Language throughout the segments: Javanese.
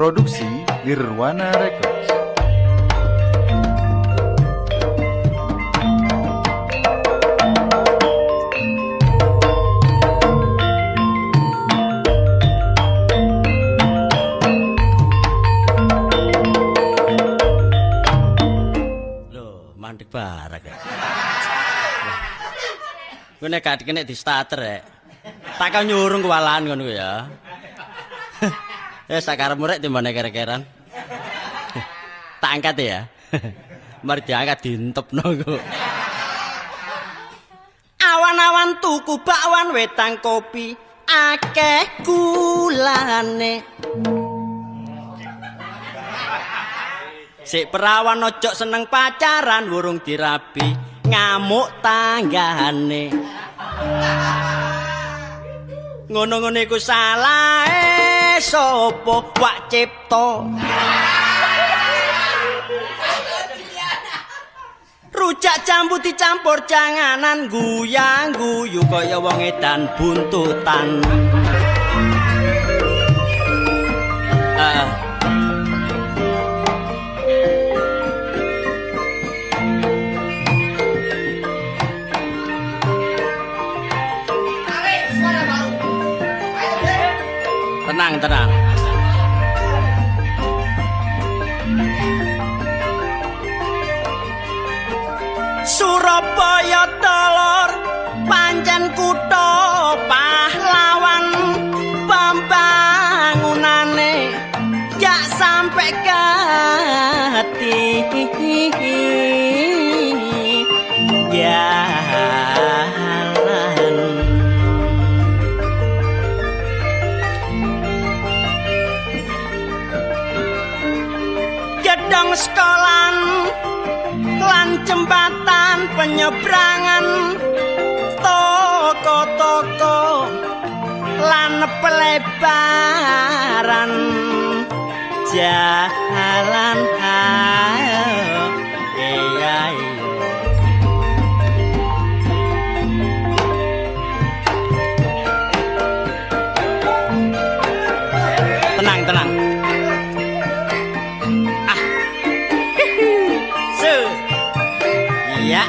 Produksi Nirwana Records. Loh, mandek barek ya. Gue nek gak dikenek di starter rek. Tak kau nyurung kewalahan ngono ya. Ya sakarepmu rek timbane kere-keran. Tak angkat ya. Mari diangkat dientepno kok. Awan-awan tuku bakwan wetang kopi akeh gulane. Sik perawan ojo seneng pacaran wurung dirabi ngamuk tanggane. Ngono-ngono iku salahe sapa Wak Cipto. Rujak jambu dicampur janganan guyang-guyu kaya wong edan buntutan. Tenang, tenang. Surabaya telur pancen kutha pahlawan, pembangunane gak sampe kati jalan. Gedong sekolah lan jembatan penyeberangan, toko-toko lan pelebaran jalan. Iya iya. Tenang, tenang. Ya.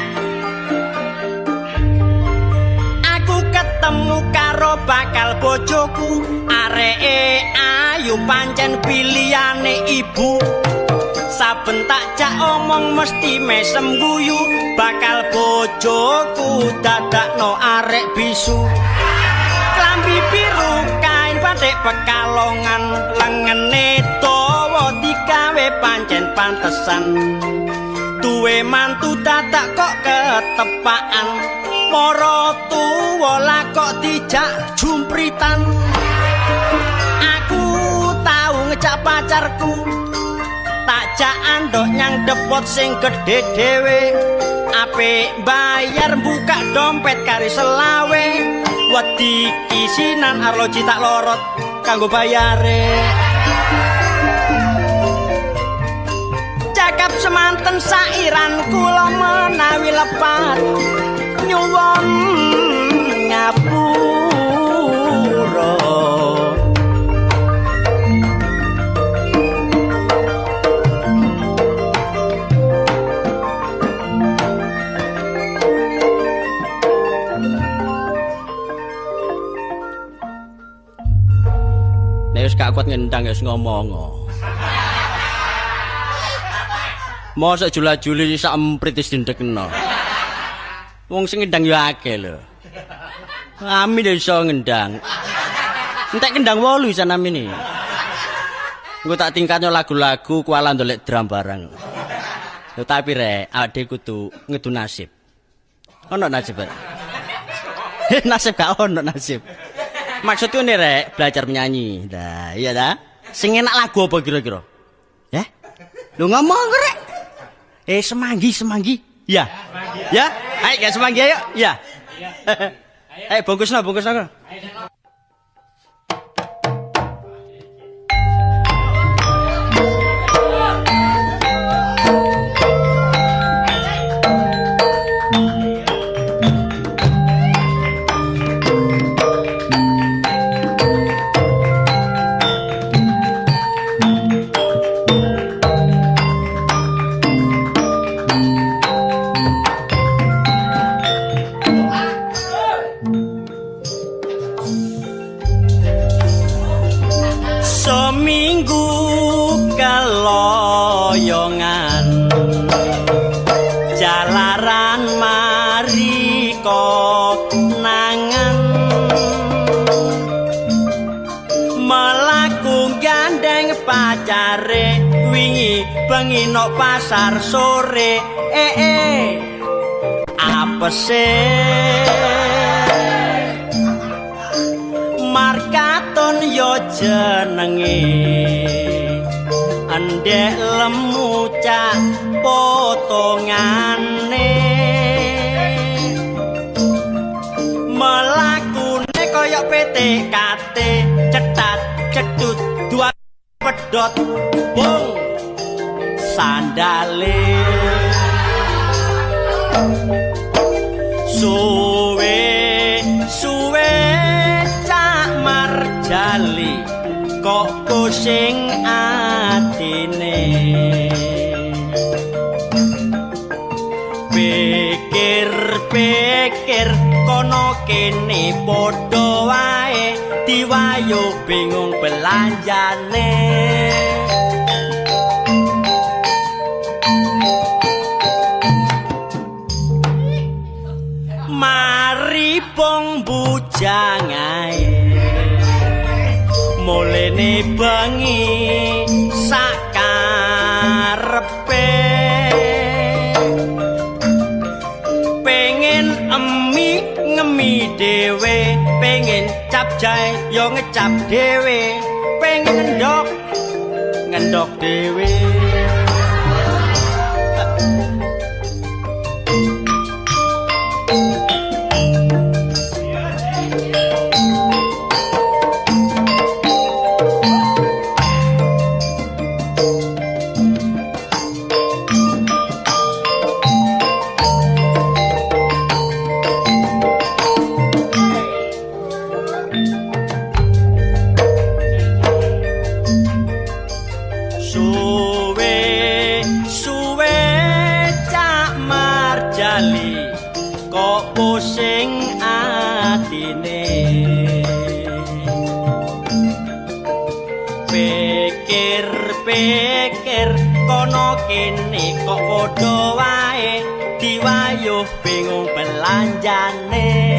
Aku ketemu karo bakal bojoku, areke ayu pancen pilihane ibu. Saben tak jak omong mesti mesem guyu, bakal bojoku dadakno arek bisu. Klambi biru kain batik pekalongan, lengene dawa digawe pancen pantesan. Duwe mantu dadak kok ketepaan, mara tuwa lah kok dijak jumpritan. Aku tau ngejak pacarku, tak jak andok nyang depot sing gedhe dhewe. Apik bayar buka dompet kari selawe, wedi kisinan arloji tak lorot kanggo bayare. Cakap semanten sairan kula menawi lepat nyuwun ngapura. Nek wis gak kuat ngendang wis ngomong. Mosok jula-juli sak emprit wis dindekno. Wong sing ngendang yo akeh lho. Amin iso ngendang. Entek kendang 8 isan amine. Engko tak tingkatno lagu-lagu kuala ndolek drum barang. Lho tapi rek, awake dhewe kudu ngedu nasib. Ono nasib, Rek? Nasib gak ono nasib. Maksudku nih rek, belajar menyanyi. Lah iya ta? Sing enak lagu apa kira-kira? Ya? Lho ngomong rek. Semanggi, semanggi. Ya. Ya? Ayo gak semanggi ayo. Ya. Ayo bungkusno, bungkusno. pacare wingi bengi nok pasar sore apese Markaton yo jenenge endek lemu cak potongane melakune kaya PTKT cetat cedut dua pedot bung sandale suwe suwe cak Marjali kok pusing atine pikir-pikir kono kene padha wae diwayo bingung belanjane mari bong bujang ae mulene bengi sakarepe pengen emi ngemi dhewe pengen cap jae yo ngecap dhewe pengen ngendok ngendok dhewe. Kok pusing atine pikir-pikir kono kene kok padha wae diwayuh bingung belanjane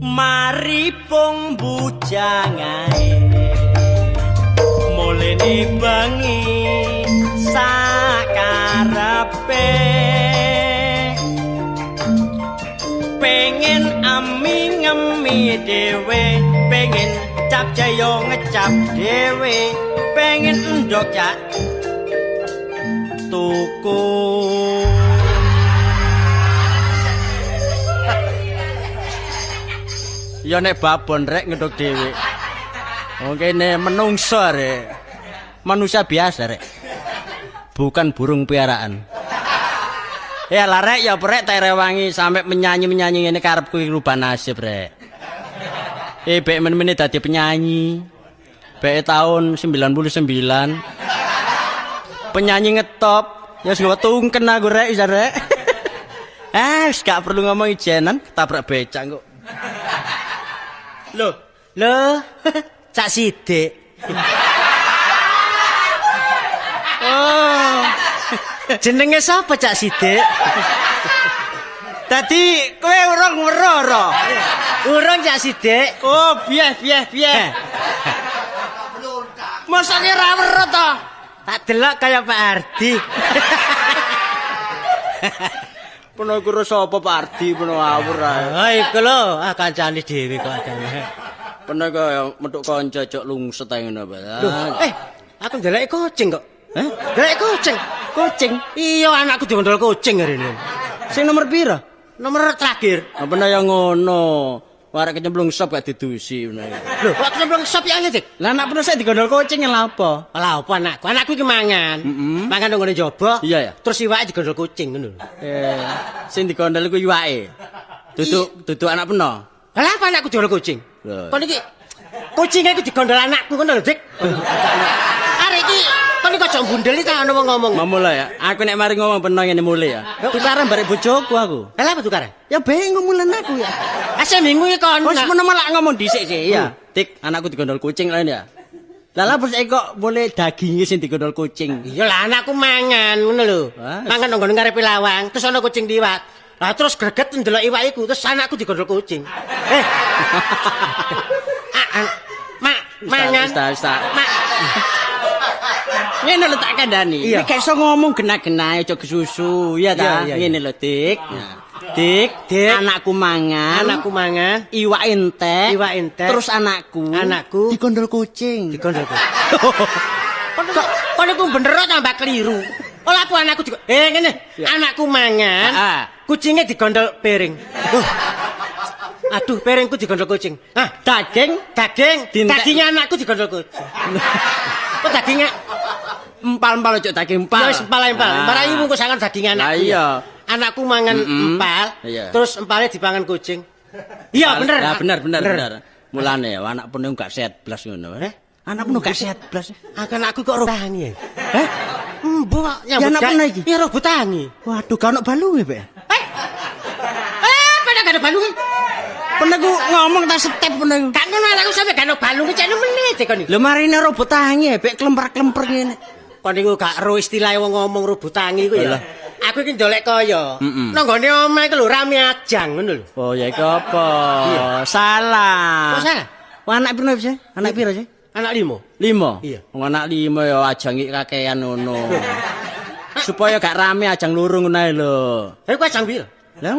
mari pung bujang ae mulene bengi sakarepe pengen ami ngemi dhewe pengen cap jayo ngecap dhewe pengen endok cak tuku. Ya nek babon rek ngendok dhewe. Wong kene menungso rek. Manusia biasa rek. Bukan burung piaraan. Ya lah rek ya rek tak rewangi sampe menyanyi-menyanyi ngene karepku iki rubah nasib rek. Bek men-mene dadi penyanyi. Bek tahun 99. Penyanyi ngetop, ya wis tungken aku rek isa rek. Wis gak perlu ngomong ijenan, ketabrak becak kok. Loh, loh, Cak Sidik. Oh. Jenenge sapa Cak Sidik? Dadi kowe urung weruh ora? Urung Cak Sidik. Oh, bieh bieh bieh. Mosok ora weruh to? Tak delok kaya Pak Ardi. Peno iku sapa Pak Ardi peno awur ae. Ha iku lho, ah kancane dhewe kok adane. Peno kaya metuk kanca cok lungset ae ngono Pak. Lho, aku ndeleki kucing kok. Hah? Ndeleki kucing. Kucing? Iya, anakku digondol kucing rene. Sing nomor pira? Nomor terakhir. Apa ya ngono? Warek kecemplung sop gak didusi ngono. Lho, kok kecemplung sop ya Dik? Lah anak peno sik digondol kucing lha apa? Lah apa anakku? Anakku iki mangan. Mangan nang ngene njaba. Iya ya. Terus iwake digondol kucing ngono lho. Sing digondol iku iwake. Duduk duduk anak peno. Lah apa anakku digondol kucing? Kon iki kucinge iku digondol anakku ngono lho, Dik. Arek iki kon iki aja mbundeli ta ana wong ngomong. Mamula ya. Aku nek mari ngomong peno ngene mule ya. Tukaran barek bojoku aku. Lah apa tukaran? Ya bingung mulen aku ya. Ase minggu iki kon. Wis menomo lak ngomong dhisik sih ya. Dik, anakku digondol kucing lho ya. Lah lha kok boleh dagingnya sing digondol kucing. Iya lah anakku mangan ngono lho. Mangan nang nggon ngarepe lawang, terus ana kucing liwat. Lah terus greget ndelok iwak iku, terus anakku digondol kucing. Eh. Mak, mangan. Mak. Ngene lho tak kandhani. Nek gak iso ngomong genah-genah aja kesusu, ya ta? Ngene lho, Dik. Dik, anakku mangan, iwak entek, terus anakku digondol kucing. Digondol kucing. Kok niku bener tambah keliru. Olah aku anakku ngene, anakku mangan, kucingnya digondol piring. Aduh, piringku digondol kucing. Ah, daging, dagingnya anakku digondol kucing. Kok dagingnya empal-empal aja daging empal. Ya wis empal-empal. Marai mungko sangan daging anakku. Lah iya. Anakku mangan empal, terus empalnya dipangan kucing. Iya, bener. Ya bener. Mulane anak pun gak sehat blas ngono. Anak pun gak sehat blas. Anakku kok roh tangi. Heh? Mbok nyambut gawe. Iya roh tangi. Waduh, gak ono balunge, Pak. Pada gak ada balunge. Peneku ngomong tak step peneku. Gak ngono anakku sampe gak ono balunge cek meneh kon iki. Lho marine robot tangi bek klemper-klemper ngene. Kon niku gak ro istilah wong ngomong robot tangi iku ya. Aku iki ndolek kaya. Nang nggone omah iku lho rame ajang ngono lho. Oh ya iku apa? Salah. Kok salah? Wah anak piro sih? Anak piro sih? Anak 5. 5? Iya. Wong anak 5 ya ajang iki kakean ngono. Supaya gak rame ajang loro ngono ae lho. Lah iku ajang piro? Lah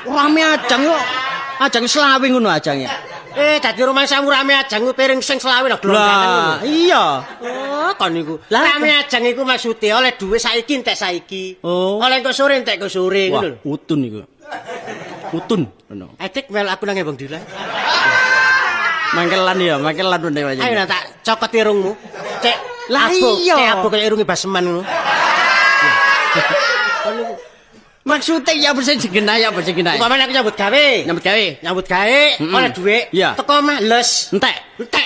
rame ajang kok. Ajang selawe ngono ajange. Dadi rumangsamu rame ajang ku piring sing selawe lho glondangan ngono. Iya. Oh, kon niku. Rame ajang iku maksude oleh dhuwit saiki entek saiki. Oh. Oleh engko sore entek engko sore ngono lho. Utun iku. Utun ngono. Edik mel aku nang Bang Dila. Mangkelan ya, mangkelan ngene wae. Ayo tak cokot irungmu. Cek lah iya. Cek abu kaya irunge baseman ngono. Kon niku maksudnya ya apa sing genah ya apa sing genah. Upamane aku nyambut gawe. Nyambut gawe, oleh dhuwit, teko omah les. Entek.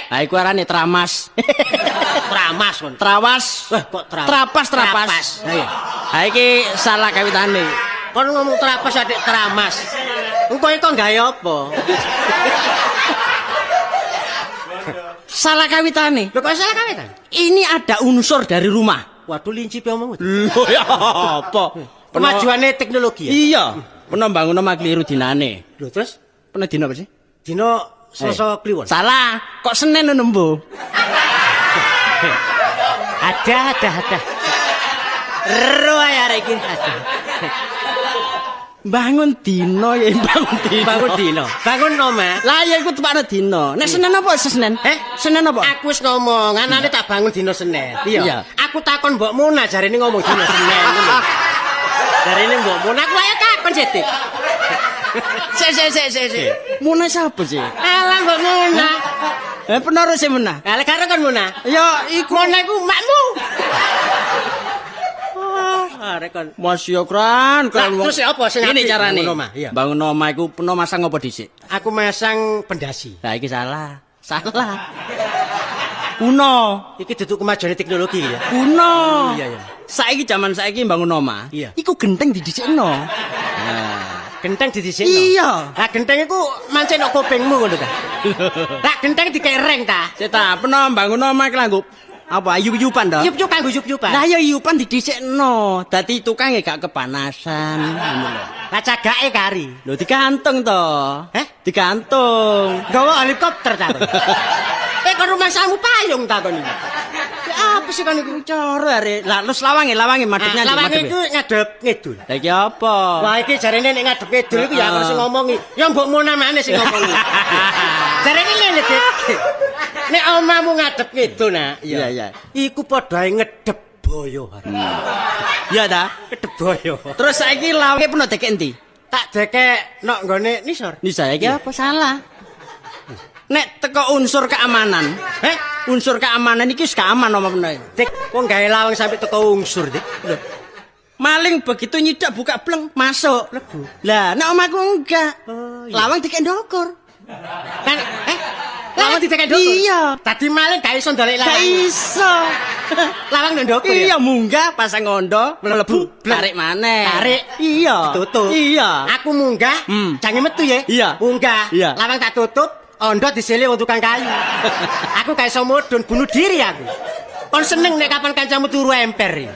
Ha iku arane tramas. Tramas kon. Trawas. Wah, kok trawas. Trapas. Ha iya. Ha iki salah kawitane. Kon ngomong trapas adik tramas. Engko iki gawe apa? Salah kawitane. Lho kok salah kawitan? Ini ada unsur dari rumah. Waduh linci pe omong. Lho ya apa? Kemajuane teknologi ya? Iya. Pernah bangun omah keliru dinane. Lho terus? Pernah dina apa sih? Dina Selasa Kliwon. Salah. Kok Senin ngono, Mbo? Ada. Ero ae arek iki. Bangun dina ya bangun dina. Bangun dina. Bangun omah. Lah ya iku tepakno dina. Nek Senin apa Senin? Senin apa? Aku wis ngomong, anane tak bangun dina Senin. Iya. Aku takon mbok Muna jarene ngomong dina Senin ngono. Jarene mbok Muna aku ayo takon sithik. Sik. Muna sapa sih? Alah mbok Muna. Penoro sih Muna. Lah karo kon Muna. Ya iku Muna iku makmu. Arek kon. Mas yo kran, kran wong. Terus apa sing ngene carane? Bangun omah iku peno masang apa dhisik? Aku masang pendasi. Lah iki salah. Salah. Kuno. Iki duduk kemajuane teknologi ya. Kuno. Iya. Saiki jaman saiki bangun omah, iku genteng didhisikno. Nah, genteng didhisikno. Iya. Lah genteng iku mancing nok kupingmu ngono ta. Lah genteng dikereng ta. Sik ta, peno bangun omah iki langgo apa yup-yupan to? Yup-yup kanggo yup-yupan. Lah ya yupan didhisikno. Dadi tukange gak kepanasan ngono lho. Lah cagake kari. Lho digantung to. Heh? Digantung. Gawa helikopter ta. Kon rumahsamu payung ta kon iki. Ya apa sih kon iku cara arek. Lah terus lawange madhep nyandi. Lawange iku ngadep ngidul. Lah iki apa? Wah iki jarene nek ngadep ngidul iku ya aku sing ngomongi. Ya mbok Muna maneh sing ngomongi. Jarene ngene, Dik. Nek omamu ngadep ngidul nak, iya. Iku padha ae ngedep boyo. Iya ta? Ngedep boyo. Terus saiki lawange peno dekek endi? Tak dekek nok nggone nisor. Nisor iki apa salah? Nek teko unsur keamanan, unsur keamanan iki wis gak aman omah peno. Dik, wong gawe lawang sampe teko unsur, Dik. Lho. Maling begitu nyidak buka bleng masuk. Lebu. Lah, nek omahku enggak. Oh, iya. Lawang dikek ndokur. Kan lawang dikek ndokur. Iya. Dadi maling gak iso ndolek lawang. Gak iso. Lawang ndokur. Iya, munggah pasang ondo, mlebu, tarik maneh. Tarik. Iya. Ditutup. Iya. Aku munggah, jange metu ya. Iya. Munggah. Iya. Lawang tak tutup. Ondo disele wong tukang kayu. Aku gak iso mudhun, bunuh diri aku. Kon seneng nek kapan kancamu turu emper iki.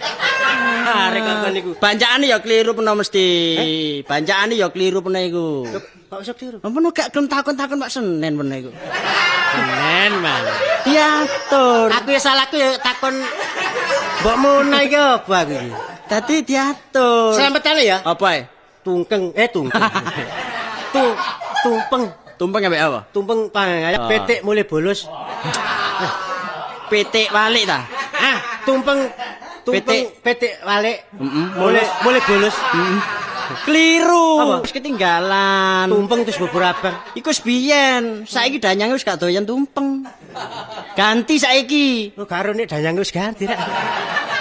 Arek kok kon niku. Bancakane ya kliru peno mesti. Bancakane ya kliru peno iku. Kok iso kliru? Peno gak gelem takon-takon Pak Senen peno iku. Senen malah. Diatur. Aku ya salahku ya takon mbokmu na iki apa aku iki. Dadi diatur. Slametane ya. Apa e? Tungkeng, tungkeng. Tumpeng. Tumpeng ambek apa? Tumpeng pangayak petik mulai bolos. Petik walik ta? Ah, tumpeng petik walik. Mulai bolos. Keliru. Wis ketinggalan. Tumpeng terus bubur abang. Iku wis biyen. Saiki danyange wis gak doyan tumpeng. Ganti saiki. Lho gak nek danyange wis ganti rek.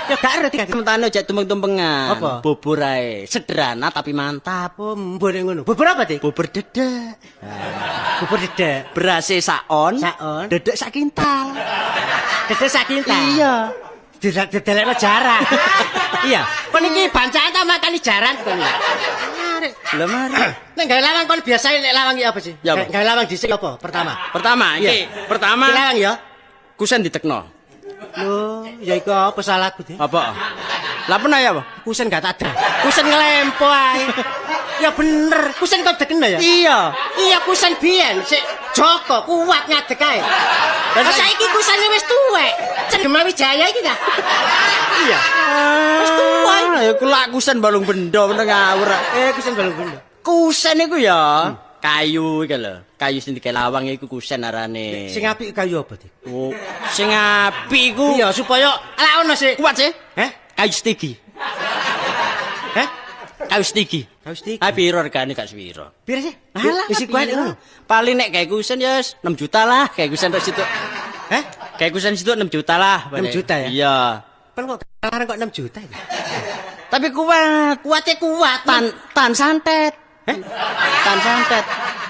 Ya gak ngerti kan. Sementane aja tumpeng-tumpengan. Apa? Bubur ae. Sederhana tapi mantap. Oh, mbok nek ngono. Bubur apa, Dik? Bubur dedek. Bubur dedek. Berase sak on. Sak on. Dedek sak kintal. Dedek sak kintal. Iya. Didelekno jaran. Iya. Kon iki bancaan ta makani jaran kon. Arek. Lha mari. Nek gawe lawang kon biasane nek lawang iki apa sih? Gawe lawang dhisik apa pertama? Pertama iki, pertama. Iki lawang ya. Kusen ditekno. Lho, ya iku apa salahku, Dik? Apa? Lah pernah ya apa? Kusen gak tak ada. Kusen ngelempo ae. Ya bener, kusen kok dekena ya? Iya. Iya kusen biyen sik Joko kuat ngadeg ae. Lah saiki kusene wis tuwek. Cendema Wijaya iki ta? Iya. Wis tuwa. Ya iku lak kusen balung bendo meneng ngawur. Kusen balung bendo. Kusen iku ya kayu iki lho. Kayu sing digawe lawang iku kusen arane. Sing apik kayu apa, Dik? Oh, sing apik iku. Iya, supaya lak ono sik. Kuat sih. Heh? Kayu stigi. Heh? Kayu stigi. Kayu stigi. Ha piro regane gak sepiro? Piro sih? Alah, isi kuat ngono. Paling nek gawe kusen ya 6 juta lah, gawe kusen tok situ. Heh? Gawe kusen situ 6 juta lah. 6 juta ya? Iya. Kan kok larang kok 6 juta ya? Tapi kuat. Kuatnya kuat. Tan santet. Heh? Tan santet.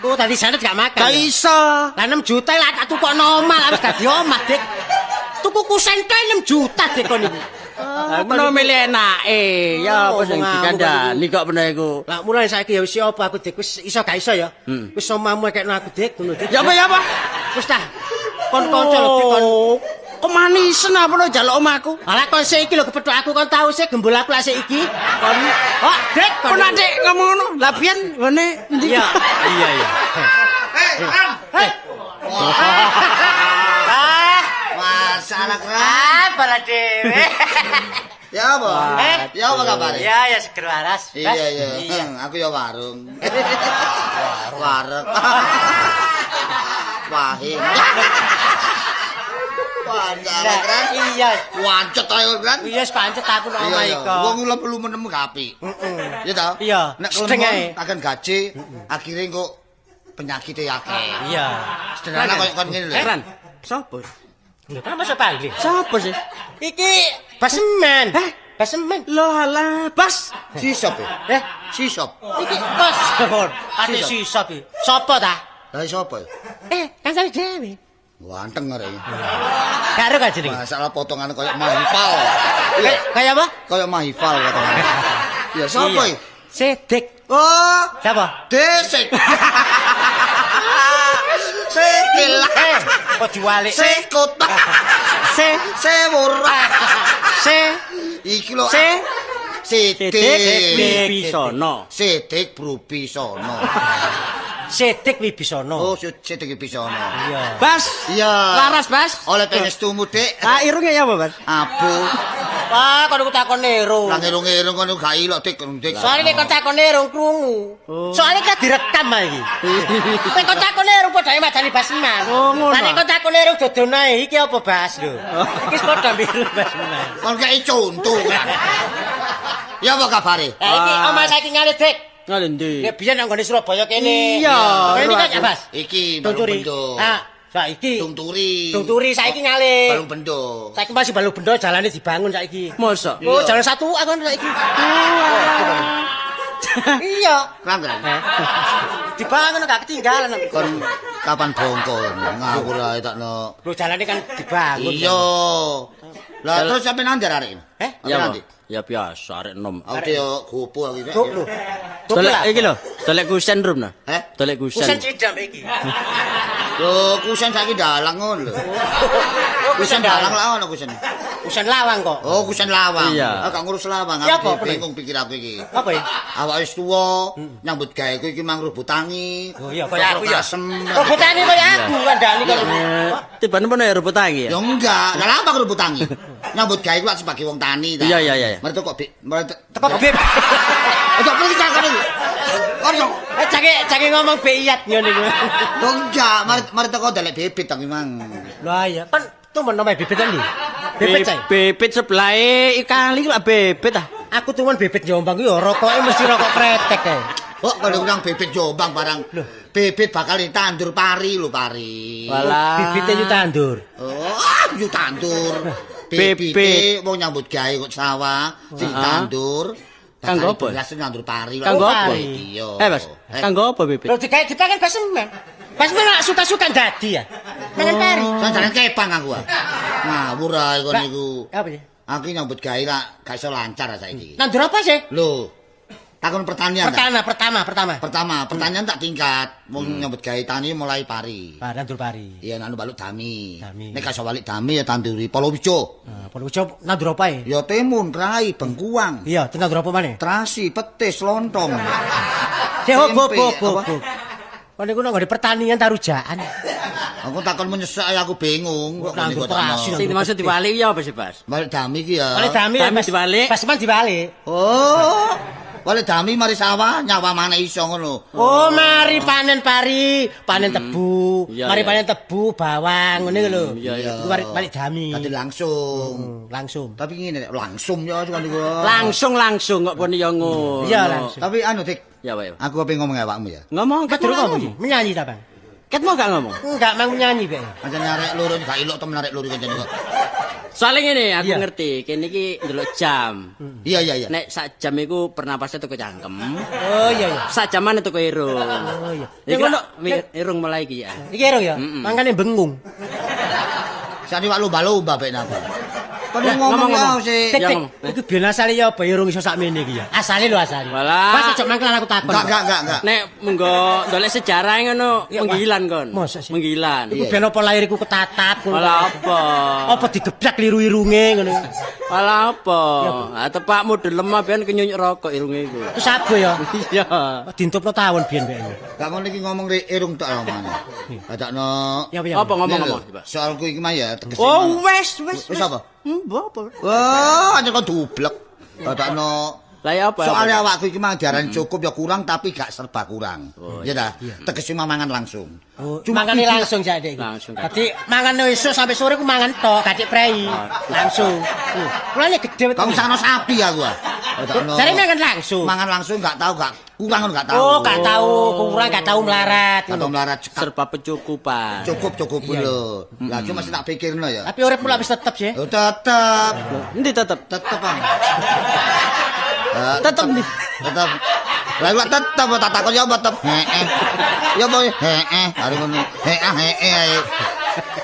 Oh, tadi santet gak makan. Gak iso. Lah 6 juta lah tak tukokno omah, lah wis dadi omah, Dik. Tuku kusen kae 6 juta Dik kon iku. Meno milih enake. Ya apa sing dikandani kok meno iku. Lah mulai saiki ya wis apa aku Dik, wis iso gak iso ya. Wis omahmu kekno aku Dik ngono Dik. Ya apa ya apa? Wis ta. Kon kanca lho Dik kon. Kemanisen apa lo jaluk omahku? Alah kon sik iki lho kepethuk aku kon tau sik gembul aku lak sik iki. Kon oh Dik kon Dik ngomong ngono. Lah biyen ngene endi? Iya. Iya iya. Hei, Ran. Hei. Ah, masalah keren bala dhewe. Ya apa? Ya apa kabare? Ya ya seger waras. Iya iya. Aku ya warung. Warung. Wahing. Pancet keren. Iya. Pancet ae keren. Iya wis pancet aku nang omah iko. Wong perlu menemu gak apik. Heeh. Iya ta? Iya. Nek kelemu akan gaji, akhire engko penyakite akeh. Iya. Sederhana koyo kon ngene lho. Keren. Sopo? Lho, kenapa masuk panggil? Sopo sih? Iki Basemen. Hah? Basemen. Loh alah, Bas. Sisop ya? Eh, sisop. Iki bos. Ate sisop iki. Sopo ta? Lah sapa? Kancane dhewe. Ganteng arek iki. Karo kan jenenge. Masalah potongan koyo Mahifal. Kaya apa? Koyo Mahifal potongan. Ya sapa iki? Sedik. Oh, siapa? Desik. Sikil. Kok diwalik? Sekot. Se sewur. Se iki lho. Se Sidik Wibisono. Sidik Brubisono. Sidik Wibisono. Oh, Sidik Wibisono. Iya. Bas. Iya. Laras, Bas. Oleh pengestumu, Dik. Ah, irunge ya apa, Bas? Abu. Wah, kon iku takon irung. Lah irung-irung kon gak ilok, Dik. Soale nek kon takon irung krungu. Soale kan direkam iki. Nek kon takon irung padhae madani Basman. Oh, ngono. Lah nek kon takon irung dodon ae iki apa, Bas lho. Iki padha biru Basman. Kon kei contoh kan. Ya apa kabare? Lah iki omah saiki ngalih, Dik. Ngalih ndi? Nek biyen nang nggone Surabaya kene. Iya. Ini kan ya, Bas. Iki Balung Bendo. Ah, saiki Tungturi. Tungturi saiki ngalih. Balung Bendo. Saiki masih Balung Bendo jalane dibangun saiki. Mosok. Oh, jalan satu aku saiki. Iya. Keren keren. Dibangun gak ketinggalan. Kon kapan bongko ngawur ae takno. Lho jalane kan dibangun. Iya. Lah terus sampe nang ndi arek iki? Eh, nanti. Ya biasa arek enom. Aku yo gopo aku iki. Lho. Dolek iki lho, dolek kusen rum nah. Heh? Dolek kusen. Kusen cedhak iki. Lho, kusen saiki dalang ngono lho. Kusen dalang lha ono kusen. Kusen lawang kok. Oh, kusen lawang. Iya. Aku gak ngurus lawang, Ya aku apa, bingung pikir aku iki. Apa ya? Awak wis tuwa, nyambut gawe ku iki mang rubutangi. Oh iya, kaya aku ya. Asem. Robotane kaya aku kandhani kok. Tibane pun ya rubutangi ya. Ya enggak, lah apa rubutangi? Nyambut gawe ku lak sebagai wong tani ta. Iya, iya, iya. Mereka kok Teko beb. Ojo pergi cakane iki. Ojo. Eh cake ngomong beyat ngono iku. Lho enggak, mari teko delek bebit ta memang. Lah iya, kan tumen omahe bebit endi? Bebit cai. Bebit sebelahe kali lak bebit ah. Aku tumen bebit Jombang ku ya rokoke mesti rokok kretek kae. Kok kalau nang bebit Jombang barang. Bebit bakal ditandur pari lho pari. Walah. Bibite yo tandur. Oh, yo tandur. Bebit wong nyambut gawe kok sawah sing tandur. Kanggo apa? Beras nandur pari. Kanggo apa? Iya. Eh, Mas, kanggo apa bebit? Lho digawe dipangan basemen. Basemen lak suka-suka dadi ya. Mangan pari. Sanjane kepang aku. Ngawur ae kon niku. Apa ya? Aku nyambut gawe lak gak iso lancar saiki. Nandur apa sih? Lho, takon pertanian. Pertama. Pertama, pertanian tak tingkat. Wong nyambut gawe tani mulai pari. Nandur pari. Iya, nandur baluk dami. Nek gak iso balik dami ya tanduri palawija. Nah, palawija nandur apa e? Ya timun, rai, bengkuang. Iya, nandur apa maneh? Terasi, petis, lontong. Sik hop hop. Kon niku nang pertanian tarujaan. Aku takon menyesek aku bingung kok nandur terasi. Sing dimaksud diwalik ya apa sih, Mas? Balik dami iki ya. Balik dami dibalik. Baseman dibalik. Oh. Balik dami mari sawah nyawa maneh iso ngono. Oh, mari panen pari, panen tebu, mari panen tebu, bawang ngene lho. Iya, iya. Balik dami. Dadi langsung. Langsung. Tapi ngene langsung ya cuman niku. Langsung kok pun ya ngono. Iya, langsung. Tapi anu Dik. Ya, Pak. Aku pengen ngomong awakmu ya. Ngomong ket ngomong. Menyanyi ta, Bang? Ket mau gak ngomong? Enggak, mang menyanyi, Bang. Pancen arek loro gak ilok temen arek loro kancane kok. Soale ngene, aku ngerti, kene iki ndelok jam. Iya, iya, iya. Nek sak jam iku pernapasnya teko cangkem. Oh iya iya. Sak jamane teko irung. Oh iya. Iki ngono irung mulai iki ya. Iki irung ya? Mangkane bengung. Sani wak lomba-lomba pek napa. Kon ngomong ya sik. Iku biyen asale ya apa irung iso sakmene iki ya. Asale lho asale. Mas ojo mangkel aku takon. Enggak. Nek munggo ndolek sejarah ngono menggilan kon. Menggilan. Iku biyen apa lahir iku ketatap ngono. Lah apa? Apa digebrak liru irunge ngono. Lah apa? Ha tepakmu lemah biyen kenyunyuk rokok irunge iku. Iku sabo ya. Iya. Dintupno tawon biyen pek. Gak ngono iki ngomong irung tok omongane. Dadakno. Apa ngomong-ngomong? Soalku iki mah ya tegese. Oh wes wes. Wis apa? Mbok apa? Wah, aja kok dublek. Dadakno. Lah ya apa? Soale awakku iki mang diarani cukup ya kurang tapi gak serba kurang. Ya ta? Tegese mangan langsung. Cuma mangane langsung jake iki. Dadi mangan esuk sampai sore ku mangan tok, gak prei. Langsung. Kulane gedhe wetenge. Kok sakno sapi aku ah. Jare mangan langsung. Mangan langsung gak tau gak kurang gak tau. Oh, gak tau kurang, gak tau melarat. Gak tau melarat. Serba pencukupan. Cukup lho. Lah cuma masih tak pikirno ya. Tapi urip pula wis tetep sih. Oh, tetep. Endi tetep? Tetep, Bang. Tetep nih. Tetep. Lah kok tetep tak takon ya apa tetep. Heeh. Ya apa heeh, arep ngono. Heeh heeh.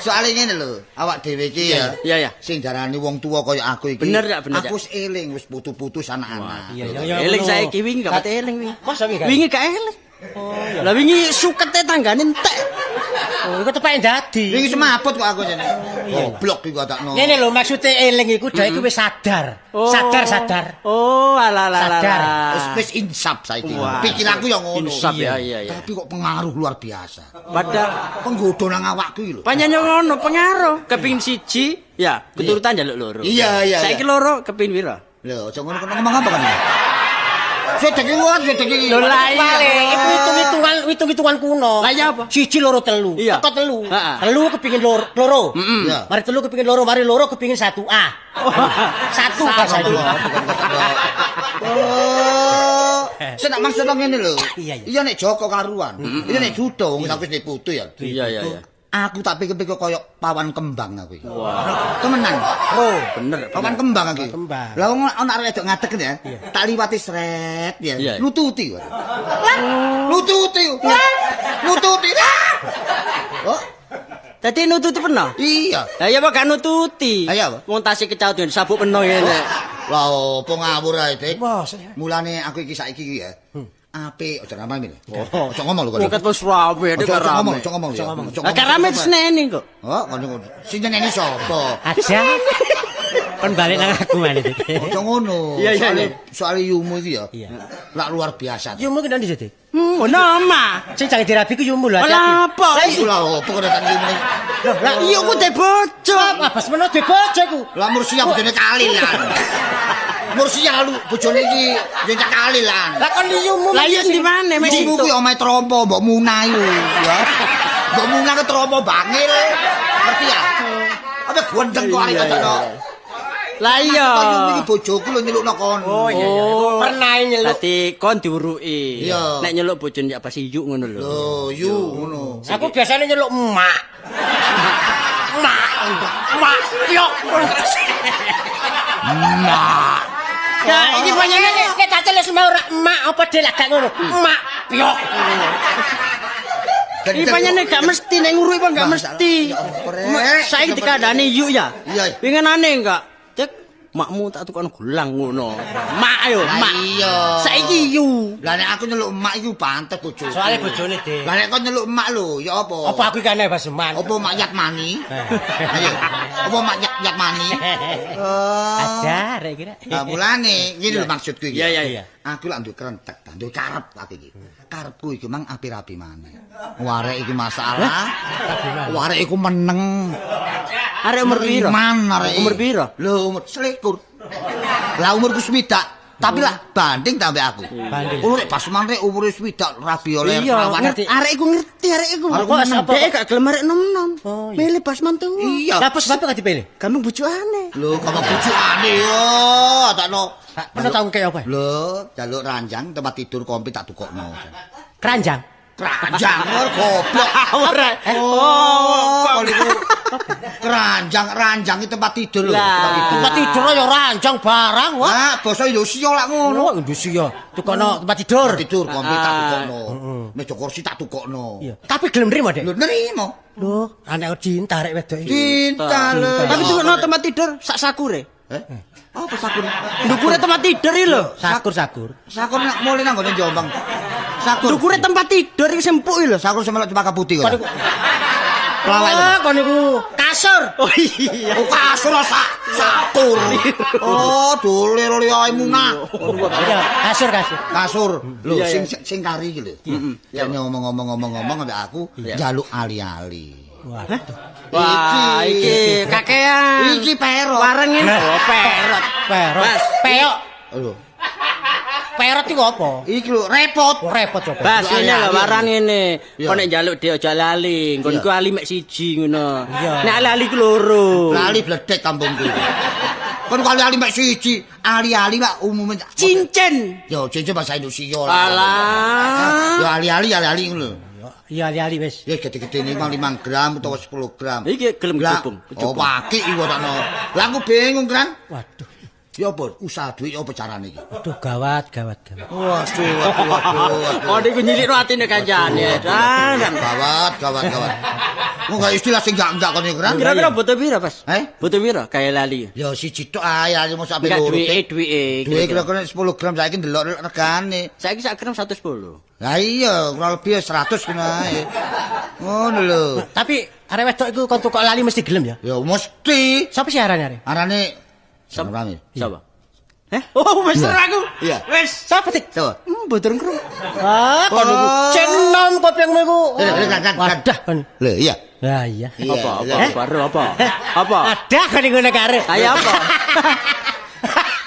Soale ngene lho, awak dhewe iki ya. Iya iya. Sing darani wong tuwa kaya aku iki. Bener ya, bener. Aku wis eling wis putu-putu anak-anak. Iya iya. Eling saiki wingi gak pati eling wingi. Masa wingi? Wingi gak eling. Oh iya. Lah wingi sukete tanggane entek. Oh, iku tepake dadi. Wingi semaput kok aku jane. Goblok iku atakno. Ngene lho maksude eling iku dhek iku wis sadar. Sadar. Oh, alah. Sadar. Wis insaf saiki. Pikiranku ya ngono. Insaf ya, iya iya. Tapi kok pengaruh luar biasa. Padahal penggodho nang awakku iki lho. Pancen yo ngono pengaruh. Kepingin siji, ya, keturutan njaluk loro. Iya iya. Saiki loro kepingin piro? Lho, aja ngono ngomong apa kan? Sedek iki sedek iki. Lho lah iya. Iku hitung-hitungan kuno. Lah iya apa? 1 2 3. Teko 3. Telu kepingin loro. Mari telu kepingin loro, mari loro kepingin 1A. Satu bahasa itu. Oh. Sing tak maksud ngene lho. Iya nek Joko karuan. Iya nek Judo wong aku wis putu ya. Iya iya iya. Aku tak pikir-pikir koyo pawan kembang aku iki. Wah. Temenan. Oh, bener. Pawan kembang aku iki. Lah wong ana arek wedok ngadeg ya. Tak liwati sret ya. Nututi. Nututi. Nututi. Oh. Dadi nututi peno? Iya. Lah ya apa gak nututi? Lah ya apa? Wong tasih kecaut yo sabuk peno ngene. Lah opo ngawur ae, Dik. Mulane aku iki saiki iki ya. Apik aja rame lho. Aja ngomong lho kok. Poket wis rame nek rame. Aja ngomong, aja ngomong. Lah rame seneni kok. Oh, ngono. Sing nyeneni sapa? Aja. Kon balik nang aku maneh, Dik. Aja ngono. Soale yumu iki ya. Lak luar biasa. Yumu ki nang ndi, Dik? Ngono omah. Sing jange dirabi ku yumu lho. Lah apa? Lah opo kok datang yumu. Lah iya ku de bojo. Apa semeno de bojo ku? Lah mursiah bojone kalilan. Mursiah lu bojone iki yo cak kalilan. Lah kon yumu. Lah iya di mana mek yumu kuwi omahe trompo mbok munah iku ya. Mbok munah ke trompo bangil. Ngerti ya? Apa gondeng kok arek kok. Lah iya. Yumu iki bojoku lho nyelukno kon. Oh iya iya. Pernah nyeluk. Dadi kon diuruki. Nek nyeluk bojone ya pasti yuk ngono lho. Lho, yu ngono. Aku biasane nyeluk emak. Emak. Emak. Yo. Emak. Ya iki panjenengan nek tak celuk semua ora emak apa dhek lak gak ngono. Emak piok. Iki panjenengan gak mesti nek nguruki apa gak mesti. Saiki dikandani yuk ya. Winginane enggak. Cek makmu tak tukokno gelang ngono. Mak ayo, mak. Iya. Saiki yu. Lah nek aku nyeluk emak iku pantes bojoku. Soale bojone, Dik. Lah nek kon nyeluk emak lho, ya apa? Apa aku iki aneh Basman? Apa mak Yatmani? Ayo. Apa mak Yatmani? Ada rek kira. Lah mulane ngene lho maksudku iki. Iya iya. Aku lak duwe krentek, duwe karep aku iki. Karepku iki mang api-rapi maneh. Warek iki masalah. Warek iku meneng. Arek umur piro? Umur piro? Lho umur 21. Lah umurku 60. Tapi lah banding ta ambek aku. Umur Basman rek umure 60 rabi oleh perawan. Arek iku ngerti arek iku. Dhek gak gelem arek nom-nom. Milih Basman tuwa. Iya. Lah apa sebab gak dipilih? Gampang bojokane. Lho, gampang bojokane yo, takno. Pernah tau kaya apa? Lho, jaluk ranjang tempat tidur komplit tak tukokno. Keranjang. Keranjang goblok. Ora. Oh, iku keranjang, ranjang itu tempat tidur lho, tempat tidur. Tempat tidur ya ranjang barang wah. Lah, basa Indonesia lak ngono. Oh, Indonesia. Tukono tempat tidur. Tempat tidur komplit tak tukokno. Meja kursi tak tukokno. Iya. Tapi gelem nrimo, Dek? Lho, nrimo. Lho, anek cinta arek wedok iki. Cinta lho. Tapi tukokno tempat tidur sak sakure. Apa sakur? Ndukure tempat tidur iki lho. Sakur-sakur. Sakur nak mulih nang nggone Jombang. Sakur. Ndukure tempat tidur iki sempuk iki lho. Sakur semelok cempaka putih kok. Pelawak itu. Kon niku kasur. Oh iya. Oh kasur sakur. Oh, dolir liyae munah. Iya, kasur kasur. Kasur. Lho sing sing kari iki lho. Heeh. Ngomong-ngomong ambek aku njaluk ali-ali. Waduh. Wah, iki kakean. Iki perot. Wareng ngene. Oh, perot. Perot. Peyok. Lho. Perot iku apa? Iki lho repot. Oh, repot apa? Bas ngene lho waran ngene. Kon nek njaluk dhek aja lali. Nggonku ali mek siji ngono. Nek ali-ali ku loro. Lali bledek kampungku. Kon ali-ali mek siji, ali-ali lak umume cincin. Yo cincin bahasa Indonesia lah. Alah. Yo ali-ali ali-ali ngono lho. Iya ali-ali wis. Ya gede-gede ini 5 gram utawa 10 gram. Iki gelem kecubung. Oh, wakik iku takno. Lah aku bingung, Kran. Waduh. Ya apa usaha duit apa carane iki? Waduh gawat, gawat, gawat. Waduh, waduh, waduh. Oh niku nyilikno atine kancane. Gawat, gawat, gawat. Wong gak istilah sing enggak-enggak kon iku, Kran. Kira-kira butuh pira, Mas? Eh? Butuh pira kaya lali? Ya siji tok ae, lali mosok ape loro. Duwe-duwe. Duwe kira-kira 10 gram saiki ndelok regane. Saiki sak gram 110. Lah iya, kurang lebih 100 ngono ae. Ngono lho. Tapi arek wedok iku kon tukok lali mesti gelem ya? Ya mesti. Sapa sih arane arek? Arane sapa? Sapa? Eh? Oh, wis aku. Iya. Wis. Sapa tik? Sapa? Mboten krungu. Ah, kon iku cenom kopengmu iku. Wadah kon. Lho, iya. Lah iya. Apa apa baru apa? Apa? Ada kon iku nek arek. Kaya apa?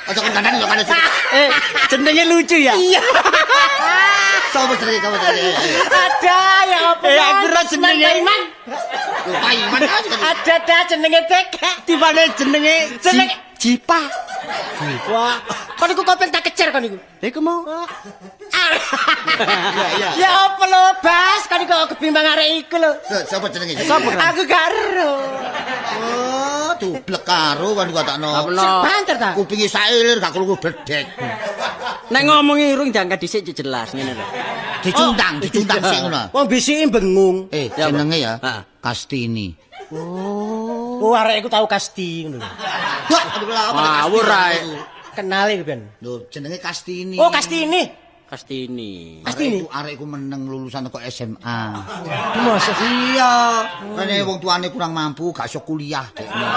Aja kon kandhani kok kandhani. Eh, jenenge lucu ya? Iya. Sapa jenenge? Sapa jenenge? Ada ya apa? Eh, aku ora jenenge Paiman. Lho, Paiman ada ta jenenge Tek. Dipane jenenge jenenge Jipa. Wah, kon iku kopeng tak kecer kon iku. Lha iku mau. Iya, iya. Ya apa lho, Bas? Kon iku kebimbang arek iku lho. Sapa jenenge? Sapa? Aku gak ero. Oh, dublek karo kon iku takno. Banter ta? Kupinge sailir gak krungu bledek. Nek ngomongi irung diangkat dhisik jelas ngene lho. Dicuntang, dicuntang sik ngono. Wong bisike bengung. Eh, jenenge ya Kastini. Oh, arek iku tau kasti ngono lho. Wah, ngawur ae. Kenal iki ben. Lho, jenenge Kastini. Oh, Kastini. Kastini. Kastini. Arek iku meneng lulusan teko SMA. Masa iya. Kene wong tuane kurang mampu, gak iso kuliah dekne.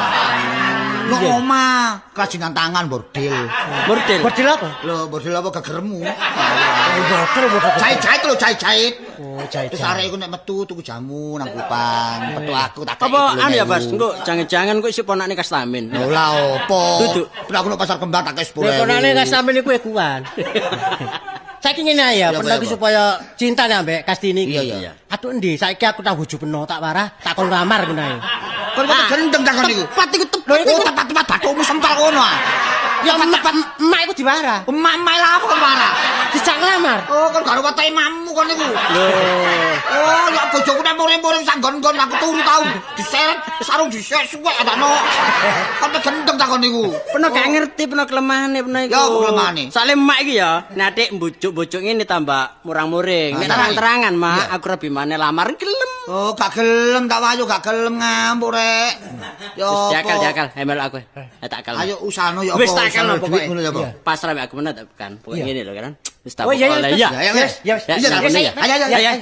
Nang omah, kerajinan tangan bordil. Bordil. Bordil apa? Lho, bordil apa gegermu? Bordil bordil. Jahit-jahit lho, jahit-jahit. Oh, jahit. Terus arek iku nek metu tuku jamu nang Kupang, metu aku tak kei. Apa anu ya, Bas? Engko jangan-jangan kok isih ponakne Kastamin. Lho lah opo? Duduk. Nek aku nang pasar kembang tak kei 10.000. Nek ponakne Kastamin iku ekuan. Saiki ngene ae ya, perlu supaya cinta ambek Kastini iki. Iya, iya. Aduh endi saiki aku tak bojo peno tak warah, tak kon lamar ngono ae. Kon kok gendeng takon niku. Tepat iku tepat. Oh, tepat-tepat bathukmu sempal kono ah. Ya tepat emak iku diwarah. Emak-emak lha apa kon warah? Dijak nglamar. Oh, kon gak weteke makmu kon niku. Lho. Oh, ya bojoku nek muring-muring sanggon-nggon aku turu tau. Diseret sarung disek suwek adakno. Kon gendeng takon niku. Peno gak ngerti peno kelemahane peno iku. Ya apa kelemahane? Soale emak iki ya, nek atik mbujuk-mbujuk ngene tambah murang-muring. Nek terang-terangan, Mak, aku rabi maneh lamar gelem. Oh, gak gelem tak wayo gak gelem ngamuk rek. Ya wis diakal-diakal, emel aku. Tak akal. Ayo usahano ya apa? Wis tak akal pokoke. Ngono ya apa? Pasrah mek aku meneh tak bukan. Pokoke ngene lho kan. Wis tak Oh iya iya. Ya wis. Ya wis. Ya Ayo ayo ayo.